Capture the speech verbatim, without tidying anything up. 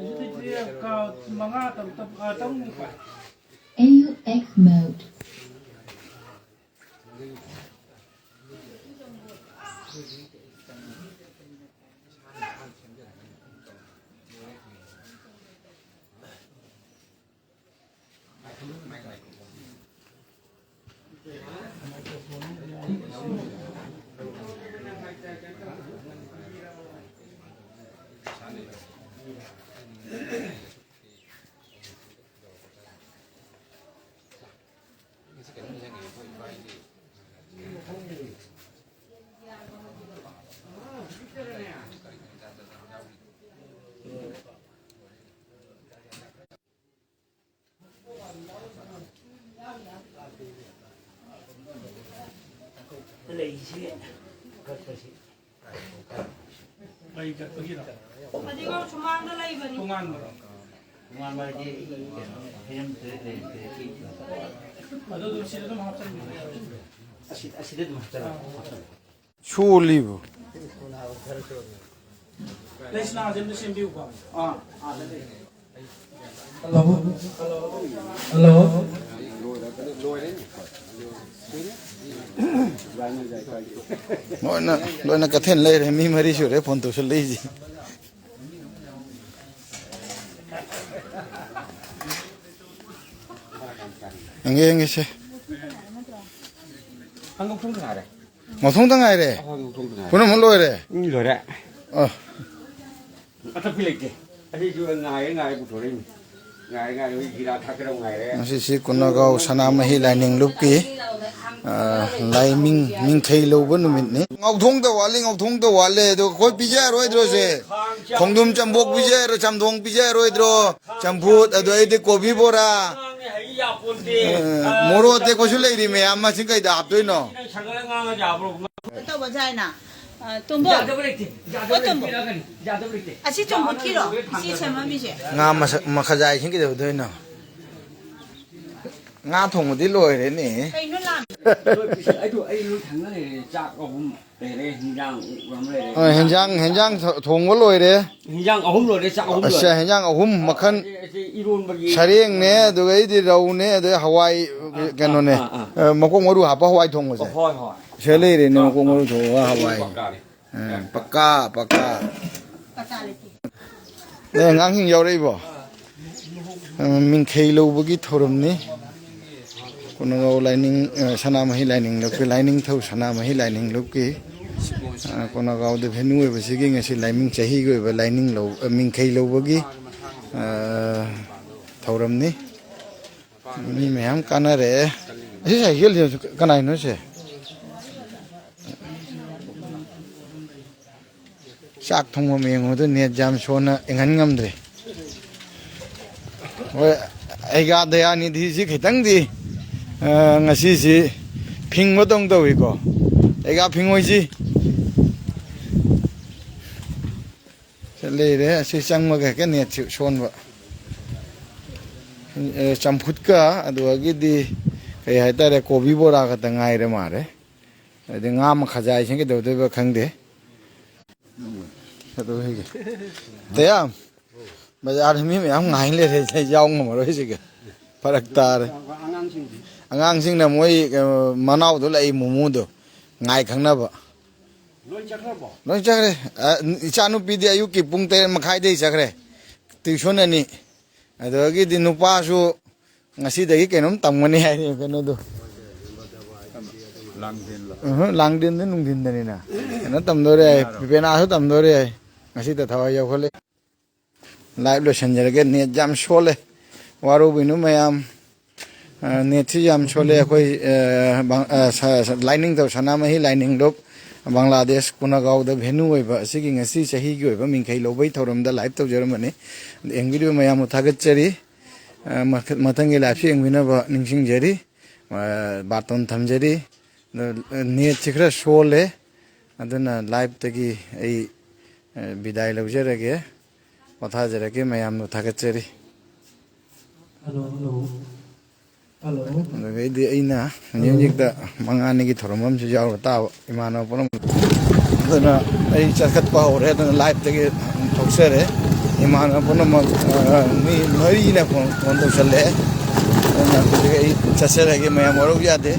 ꯑꯁꯤꯗꯤ ꯀꯥ ꯃꯉꯥ ꯇꯔꯨꯛ ꯇꯔꯨꯛ, ꯑ, ꯇꯔꯨꯛꯃꯨꯛ ꯄꯥꯏ꯫ A U X mode. ꯂꯩꯁꯤ ꯀꯠꯄꯁꯤ꯫ ꯃꯩ ꯀꯠꯄꯒꯤꯔꯣ? ꯑꯗꯨꯒ ꯁꯨꯃꯥꯡꯗ ꯂꯩꯕꯅꯤ꯫ ꯇꯣꯉꯥꯟꯕꯔꯣ? ꯇꯣꯉꯥꯟꯕ ꯍꯥꯏꯗꯤ ꯀꯩꯅꯣ, ꯐꯤꯂꯝ ꯇꯔꯦꯠ ꯂꯩꯔꯦ, ꯇꯔꯦꯠꯀꯤ꯫ ꯑꯗꯨ ꯑꯗꯨꯝ ꯁꯤꯗ ꯑꯗꯨꯝ ꯍꯥꯞꯆꯤꯟꯕꯤꯕ ꯌꯥꯏ꯫ ꯑꯁꯤ, ꯑꯁꯤꯗ ꯑꯗꯨꯝ ꯍꯥꯞꯆꯤꯜꯂꯣ, ꯍꯥꯞꯆꯤꯜꯂꯣ꯫ ꯁꯣꯜꯂꯤꯕꯨ꯫ ꯂꯩꯁꯅꯥꯁꯦ ꯑꯝꯇ ꯁꯦꯝꯕꯤꯌꯨꯀꯣ꯫ ꯑꯥ, ꯑꯥꯗ ꯂꯩ꯫ ꯍꯜꯂꯣ꯫ ꯍꯜꯂꯣ꯫ ꯂꯣꯏꯅ, ꯂꯣꯏꯅ ꯀꯩꯊꯦꯜ ꯂꯩꯔꯦ꯫ ꯃꯤ ꯃꯔꯤ ꯁꯨꯔꯦ ꯐꯣꯟ ꯇꯧꯁꯜꯂꯛꯏꯁꯦ꯫ ꯌꯦꯡꯒꯦ, ꯌꯦꯡꯒꯦꯁꯦ꯫ ꯍꯪꯒꯣꯛ ꯊꯣꯡꯗ ꯉꯥꯏꯔꯦ꯫ ꯃꯊꯣꯡꯇ ꯉꯥꯏꯔꯦ꯫ ꯑꯍꯣꯏ, ꯍꯪꯒꯣꯛ ꯊꯣꯡꯗ ꯉꯥꯏꯔꯦ꯫ ꯄꯨꯝꯅꯃꯛ ꯂꯣꯏꯔꯦ꯫ ꯎꯝ, ꯂꯣꯏꯔꯦ꯫ ꯑ꯫ ꯑꯇꯞꯄ ꯂꯩꯇꯦ꯫ ꯑꯁꯤꯁꯨ ꯉꯥꯏꯔꯦ, ꯉꯥꯏꯔꯦ ꯄꯨꯊꯣꯔꯛꯏꯅꯤ꯫ ꯉꯥꯏꯔꯦ, ꯉꯥꯏꯔꯦ, ꯍꯧꯖꯤꯛ ꯖꯤꯔꯥ ꯊꯥꯛꯀꯗꯕ ꯉꯥꯏꯔꯦ꯫ ꯉꯁꯤꯁꯤ ꯀꯨꯟꯅꯒꯥꯎ ꯁꯅꯥꯃꯍꯤ ꯂꯥꯏꯅꯤꯡ ꯂꯨꯞꯀꯤ, ꯑ, ꯂꯥꯏꯃꯤꯡ ꯃꯤꯡꯈꯩ ꯂꯧꯕ ꯅꯨꯃꯤꯠꯅꯤ꯫ ꯉꯧꯊꯣꯡꯗ ꯋꯥꯠꯂꯤ, ꯉꯧꯊꯣꯡꯗ ꯋꯥꯠꯂꯦ꯫ ꯑꯗꯣ ꯑꯩꯈꯣꯏ ꯄꯤꯖꯔꯣꯏꯗ꯭ꯔꯣꯁꯦ? ꯈꯣꯡꯗ꯭ꯔꯨꯝ ꯆꯝꯕꯣꯛ ꯄꯤꯖꯔꯣꯏ, ꯆꯝꯊꯣꯡ ꯄꯤꯖꯔꯣꯏꯗ꯭ꯔꯣ? ꯆꯝꯐꯨꯠ, ꯑꯗꯨ ꯑꯩꯗꯤ ꯀꯣꯕꯤ ꯕꯣꯔꯥ꯫ ꯑ, ꯃꯣꯔꯣꯛ ꯑꯇꯦꯛꯄꯁꯨ ꯂꯩꯔꯤ ꯃꯌꯥꯝ, ꯃꯁꯤ ꯀꯩꯗ ꯍꯥꯞꯇꯣꯏꯅꯣ? ꯇꯧꯕ ꯖꯥꯏꯅ꯫ ꯑ, ꯇꯣꯝꯕꯣ꯫ ꯌꯥꯗꯕ ꯂꯩꯇꯦ, ꯌꯥꯗꯕ ꯑꯣ, ꯇꯣꯝꯕꯣ꯫ ꯂꯩꯇꯦ, ꯌꯥꯗꯕ ꯂꯩꯇꯦ꯫ ꯑꯁꯤ ꯆꯝꯐꯨꯠꯀꯤꯔꯣ? ꯁꯤ ꯁꯦꯝꯃꯝꯃꯤꯁꯦ? ꯉꯥ ꯃꯁꯛ, ꯃꯈꯖꯥꯏꯁꯤꯡ ꯀꯩꯗꯧꯗꯣꯏꯅꯣ? ꯉꯥ ꯊꯣꯡꯕꯗꯤ ꯂꯣꯏꯔꯦꯅꯦ꯫ ꯀꯩꯅꯣ ꯂꯥꯝ- ꯑꯩꯗꯣ ꯑꯩ ꯂꯣꯏ ꯊꯪꯅ ꯂꯩꯔꯦ꯫ ꯆꯥꯛ ꯑꯍꯨꯝ ꯂꯩꯔꯦ, ꯍꯤꯟꯖꯥꯡ ꯑꯃ ꯂꯩꯔꯦ꯫ ꯑ, ꯍꯤꯟꯖꯥꯡ, ꯍꯤꯟꯖꯥꯡ ꯊꯣ-, ꯊꯣꯡꯕ ꯂꯣꯏꯔꯦ꯫ ꯍꯤꯟꯖꯥꯡ ꯑꯍꯨꯝ ꯂꯣꯏꯔꯦ, ꯆꯥꯛ ꯑꯍꯨꯝ ꯂꯣꯏꯔꯦ꯫ ꯑꯁ, ꯍꯤꯟꯖꯥꯡ ꯑꯍꯨꯝ ꯃꯈꯜ꯫ ꯑꯁꯤ ꯏꯔꯣꯟꯕꯒꯤ ꯁꯔꯦꯡꯅꯦ, ꯑꯗꯨꯒꯩꯗꯤ ꯔꯧꯅꯦ, ꯑꯗꯩ ꯍꯋꯥꯏ, ꯑꯥ, ꯀꯩꯅꯣꯅꯦ꯫ ꯑꯥ, ꯑꯥ꯫ ꯑ, ꯃꯀꯣꯛ ꯃꯔꯨ ꯍꯥꯞꯄ ꯍꯋꯥꯏ ꯊꯣꯡꯕꯁꯦ꯫ ꯑꯣ, ꯍꯣꯏ, ꯍꯣꯏ꯫ ꯁꯤꯗ ꯂꯩꯔꯦꯅꯦ, ꯑꯥ, ꯃꯀꯣꯛ ꯑꯥ꯫ ꯃꯔꯨ ꯊꯣꯡꯕ ꯍꯋꯥꯏ꯫ ꯄꯀꯥꯅꯤ꯫ ꯑ, ꯄꯀꯥ, ꯄꯀꯥ꯫ ꯑꯦ, ꯑꯉꯥꯡꯁꯤꯡ ꯌꯥꯎꯔꯛꯏꯕꯣ? ꯑ, ꯃꯤꯡꯈꯩ ꯂꯧꯕꯒꯤ ꯊꯧꯔꯝꯅꯤ꯫ ꯀꯣꯅꯒꯥꯎ ꯂꯥꯏꯅꯤꯡ, ꯑ, ꯁꯅꯥꯃꯍꯤ ꯂꯥꯏꯅꯤꯡ ꯂꯨꯞꯀꯤ, ꯂꯥꯏꯅꯤꯡꯊꯧ ꯁꯅꯥꯃꯍꯤ ꯂꯥꯏꯅꯤꯡ ꯂꯨꯞꯀꯤ, ꯑ, ꯀꯣꯅꯒꯥꯎꯗ ꯚꯦꯅꯨ ꯑꯣꯏꯕꯁꯤꯒꯤ ꯉꯁꯤ ꯂꯥꯏꯅꯤꯡ ꯆꯍꯤꯒꯤ ꯑꯣꯏꯕ ꯂꯥꯏꯅꯤꯡ ꯂꯧ-, ꯑ, ꯃꯤꯡꯈꯩ ꯂꯧꯕꯒꯤ, ꯑ, ꯊꯧꯔꯝꯅꯤ꯫ ꯃꯤ ꯃꯌꯥꯝ ꯀꯥꯟꯅꯔꯛꯑꯦ꯫ ꯑꯁꯤ ꯁꯥꯏꯀꯦꯜꯁꯤ ꯀꯅꯥꯏꯅꯣ ꯁꯦ? ꯆꯥꯛ ꯊꯣꯡꯐꯝ ꯌꯦꯡꯉꯨꯗ ꯅꯦꯠ ꯌꯥꯝ ꯁꯣꯟꯅ ꯌꯦꯡꯍꯟ ꯉꯝꯗ꯭ꯔꯦ꯫ ꯍꯣꯏ, ꯑꯩꯒꯥ ꯗꯌꯥꯅꯤꯙꯤꯁꯤ ꯈꯤꯇꯪꯗꯤ, ꯑ, ꯉꯁꯤꯁꯤ ꯐꯤꯡꯕꯗꯧ ꯇꯧꯏꯀꯣ꯫ ꯑꯩꯒꯥ ꯐꯤꯡꯉꯣꯏꯁꯤ꯫ ꯁꯤ ꯂꯩꯔꯦ, ꯑꯁꯤ ꯆꯪꯕꯒ ꯍꯦꯛꯇ ꯅꯦꯠꯁꯤ ꯁꯣꯟꯕ꯫ ꯑꯦ, ꯆꯝꯐꯨꯠꯀ ꯑꯗꯨꯗꯒꯤꯗꯤ ꯀꯩ ꯍꯥꯏꯇꯥꯔꯦ, ꯀꯣꯕꯤ ꯕꯣꯔꯥ ꯈꯛꯇ ꯉꯥꯏꯔꯦ ꯃꯥꯜꯂꯦ꯫ ꯑꯗꯩ ꯉꯥ ꯑꯃ ꯈꯖꯥꯏꯁꯤꯅ ꯀꯩꯗꯧꯗꯣꯏꯕ ꯈꯪꯗꯦ꯫ ꯑꯗꯨ ꯍꯦꯛ-, ꯇꯌꯥꯝ, ꯕꯖꯥꯔꯗ ꯃꯤ ꯃꯌꯥꯝ ꯉꯥꯏ ꯂꯩꯔꯦ, ꯑꯩ ꯌꯥꯎ ꯉꯝꯃꯔꯣꯏ ꯁꯤꯒ꯫ ꯐꯔꯛ ꯇꯥꯔꯦ꯫ ꯑꯉꯥꯡꯁꯤꯡꯅ ꯃꯣꯏ, ꯑ, ꯃꯅꯥꯎꯗꯣ ꯂꯥꯛꯏ, ꯃꯣꯃꯣꯗꯣ ꯉꯥꯏ ꯈꯪꯅꯕ꯫ ꯂꯣꯏ ꯆꯠꯈ꯭ꯔꯕꯣ? ꯂꯣꯏ ꯆꯠꯈ꯭ꯔꯦ꯫ ꯑ, ꯏꯆꯥꯅꯨꯄꯤꯗꯤ ꯑꯌꯨꯛꯀꯤ ꯄꯨꯡ ꯇꯔꯦꯠ ꯃꯈꯥꯏꯗꯩ ꯆꯠꯈ꯭ꯔꯦ꯫ ꯇ꯭ꯌꯨꯁꯟ ꯑꯅꯤ꯫ ꯑꯗꯨꯗꯒꯤꯗꯤ ꯅꯨꯄꯥꯁꯨ ꯉꯁꯤꯗꯒꯤ ꯀꯩꯅꯣꯝ ꯇꯝꯒꯅꯤ ꯍꯥꯏꯔꯤ, ꯀꯩꯅꯣꯗꯣ꯫ ꯂꯥꯡꯗꯦꯟꯂꯣ? ꯎꯝ, ꯂꯥꯡꯗꯦꯟꯗ ꯅꯨꯡꯊꯤꯟꯗꯅꯤꯅ꯫ ꯀꯩꯅꯣ ꯇꯝꯗꯣꯔꯦ ꯍꯥꯏ, ꯄꯦꯅꯥꯁꯨ ꯇꯝꯗꯣꯔꯦ ꯍꯥꯏ꯫ ꯉꯁꯤꯗ ꯊꯋꯥꯏ ꯌꯥꯎꯈꯠꯂꯦ꯫ Live ꯂꯣꯏꯁꯤꯟꯖꯔꯒꯦ, ꯅꯦꯠ ꯌꯥꯝ ꯁꯣꯜꯂꯦ꯫ ꯋꯥꯔꯧꯕꯤꯅꯨ ꯃꯌꯥꯝ꯫ ꯑ, ꯅꯦꯠꯁꯤ ꯌꯥꯝ ꯁꯣꯜꯂꯦ꯫ ꯑꯩꯈꯣꯏ, ꯑ, ꯕꯪ-, ꯑ, ꯁ-, ꯁ-, ꯂꯥꯏꯅꯤꯡꯊꯧ ꯁꯅꯥꯃꯍꯤ ꯂꯥꯏꯅꯤꯡꯂꯨꯞ ꯕꯪꯒ꯭ꯂꯥꯗꯦꯁ ꯀꯨꯅꯒꯥꯎꯗ ꯚꯦꯅꯨ ꯑꯣꯏꯕ ꯑꯁꯤꯒꯤ ꯉꯁꯤ ꯆꯍꯤꯒꯤ ꯑꯣꯏꯕ ꯃꯤꯡꯈꯩ ꯂꯧꯕꯒꯤ ꯊꯧꯔꯝꯗ live ꯇꯧꯖꯔꯝꯕꯅꯤ꯫ ꯌꯦꯡꯕꯤꯔꯤꯕ ꯃꯌꯥꯝꯕꯨ ꯊꯥꯒꯠꯆꯔꯤ꯫ ꯑ, ꯃꯊ-, ꯃꯊꯪꯒꯤ liveꯁꯤ ꯌꯦꯡꯕꯤꯅꯕ ꯅꯤꯡꯁꯤꯡꯖꯔꯤ꯫ ꯑ, ꯕꯥꯔꯇꯣꯟ ꯊꯝꯖꯔꯤ꯫ ꯑꯗꯣ, ꯅꯦꯠꯁꯤ ꯈꯔ ꯁꯣꯜꯂꯦ, ꯑꯗꯨꯅ liveꯇꯒꯤ ꯑꯩ, ꯑ, ꯕꯤꯗꯥꯏ ꯂꯧꯖꯔꯒꯦ, ꯄꯣꯊꯥꯖꯔꯒꯦ꯫ ꯃꯌꯥꯝꯕꯨ ꯊꯥꯒꯠꯆꯔꯤ꯫ Hello, hello. ꯑꯗꯨꯗꯒꯤꯗꯤ ꯑꯩꯅ ꯃ꯭ꯌꯨꯖꯤꯛꯇ ꯃꯉꯥꯅꯤꯒꯤ ꯊꯧꯔꯝ ꯑꯃꯁꯨ ꯌꯥꯎꯔ ꯇꯥꯕ, ꯏꯃꯥꯟꯅꯕ ꯄꯨꯝꯅꯃꯛ꯫ ꯑꯗꯨꯅ ꯑꯩ ꯆꯠꯈꯠꯄ ꯍꯧꯔꯦ꯫ ꯑꯗꯨꯅ ꯂꯥꯏꯞꯇꯒꯤ ꯊꯣꯛꯆꯔꯦ꯫ ꯏꯃꯥꯟꯅꯕ ꯄꯨꯝꯅꯃꯛ, ꯑ, ꯃꯤ ꯃꯔꯤꯅ ꯐꯣꯟ, ꯐꯣꯟ ꯇꯧꯁꯜꯂꯛꯑꯦ꯫ ꯑꯗꯨꯅ ꯍꯧꯖꯤꯛ ꯑꯩ ꯆꯠꯆꯔꯒꯦ, ꯃꯌꯥꯝ ꯋꯥꯔꯧ ꯌꯥꯗꯦ꯫